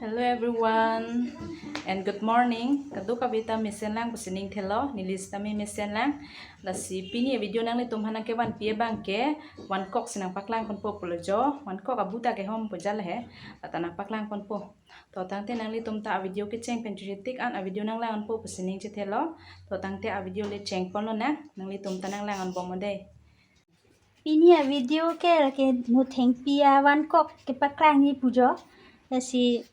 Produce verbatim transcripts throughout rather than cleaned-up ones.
Hello everyone and good morning. Kadokave ta mesen lang pusi ning thelo, neli sitame mesen lang. Lasi pini video nanglitum aphan nangkevanpi abang ke vankok si nangpaklang ponpo pulo jo. Vankok abu ta kehom pu jal he, lata nangpaklang ponpo. To tangte nanglitum ta a video kecheng pen chuji tik an a video nanglang ponpo pusi ning chethelo. To tangte a video le cheng ponlo nang, nanglitum ta nanglang ponbom dei. Pini a video ke lake nothengpi avankok kepaklangji pu jo. Lasi,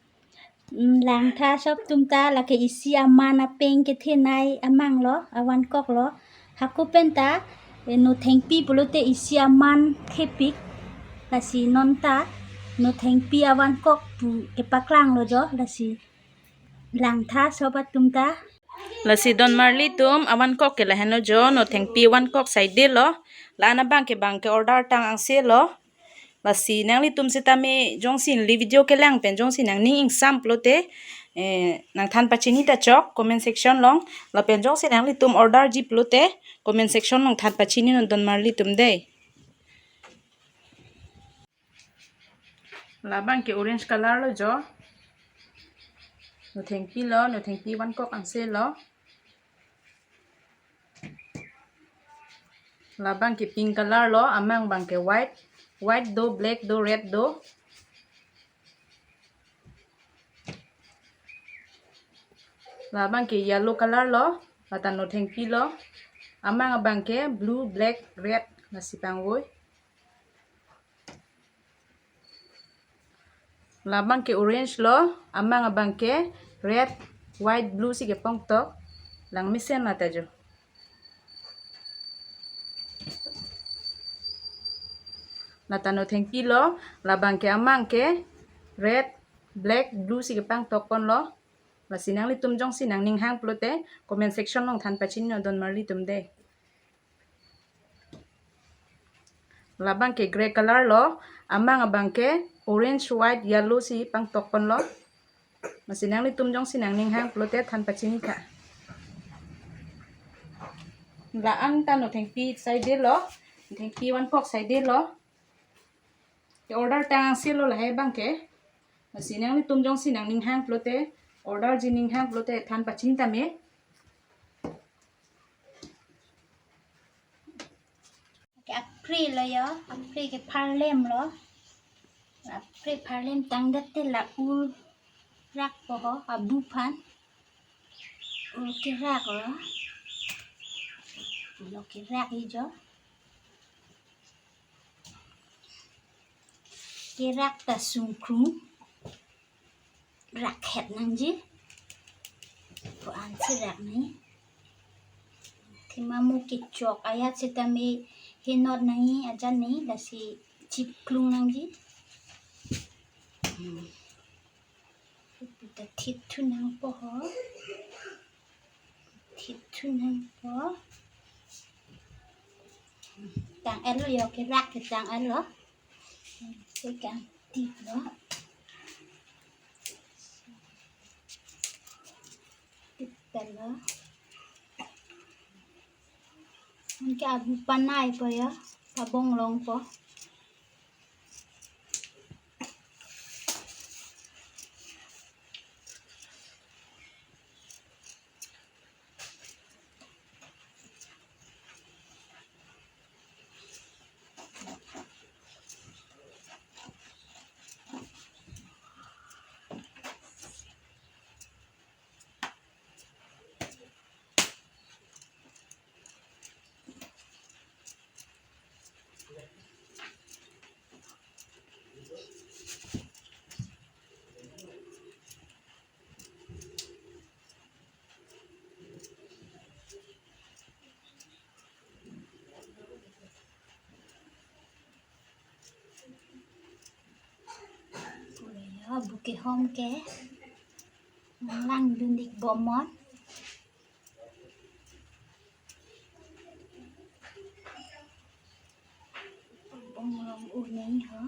mm, langtha sop atum ta lake isi aman apeng kethenei amang lo, avankok lo. Hako pen ta, eh, nothengpi pulote isi aman thepik. Lasi non ta nothengpi avankok pu kepaklang lo jo. Lasi langtha sop atum ta. Lasi donmarli atum, avankok ke lahenlo jo, nothengpi vankok saide lo. La-an abang ke bang ke order tang angse lo. Lasi nanglitum sitame jongsi neli video kelang pen jongsi nangning ingsam pulote, eh, nangthan pachini ta chok comment section along. Lapen jongsi nanglitum order ji pulote comment section along than pachini non donmarli atum dei. Labang ke orange color lo jo. Nothengpi lo, nothengpi vankok angse lo. Labang ke pink color lo, amang bang ke white. White do, black do, red do. Labang ke yellow color lo, lata nothengpi lo. Amang abang ke blue, black, red, lasi pangvoi. Labang ke orange lo, amang abang ke red, white, blue si kepangtok, langmesen lata jo. Lata nothengpi lo, labang ke amang ke red, black, blue si kepangtok ponlo. Lasi nanglitum jongsi nangning hang pulote comment section along than pachini non donmarli atum dei. Labang ke grey color lo, amang abang ke orange, white, yellow si pangtok ponlo. Lasi nanglitum jongsi nangning hang pulote than pachini tha. La-an ta nothengpi saide lo, nothengpi vankok saide lo. Ke order tang angse lo lahai abang ke. Lasi nanglitum jongsi nangning hang pulote, order ji ning hang pulote than pachini tame. Ke apre lo jo, apre ke pharlem lo. Apre pharlem tangdet te la-ur rakpo ho, abu aphan. Ur kerak lo. Lo kerakji jo. Kerak ta sungkrung. Rakhet nangji. Ko-an si rak nangji. Thima mo kechok ajat sitame henot nangji ajat nangji, lasi chipklung nangji. Hmm. Pu ta thip thu nangpo ho. Thip thu nangpo. Tang-et lo jo, kerak ke tang-et lo. Sekan thip lo. Thip pen lo. Anke abu panai po jo, pabong longpo. Abu kehom ke nanglang dun-ik bomnon. Pabong long-un nangji ho.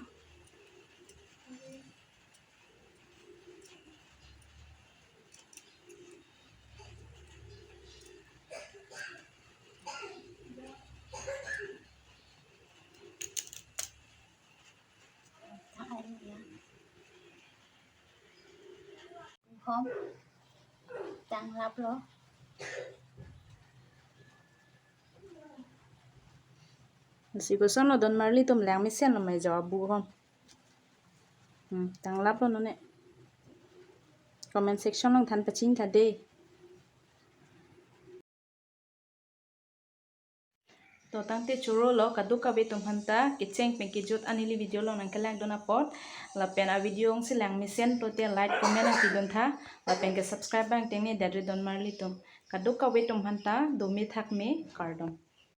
Hom. Tanglaplo. Si kosonlo don marli atum, lang mesenlo ma jawab bu hom. Hmm, tanglaplo non ne. Comment section along than pachini tha dei. To tangte chorolo kadokave atum aphanta kecheng pen kejut an neli video along nangkelangdun apot. Lapen a video jongsi lang mesen pulote like comment nangpidun tha. Lapen ke subscribe abang tengne dare don marli atum. Kadokave atum aphanta dome thakme, kardom.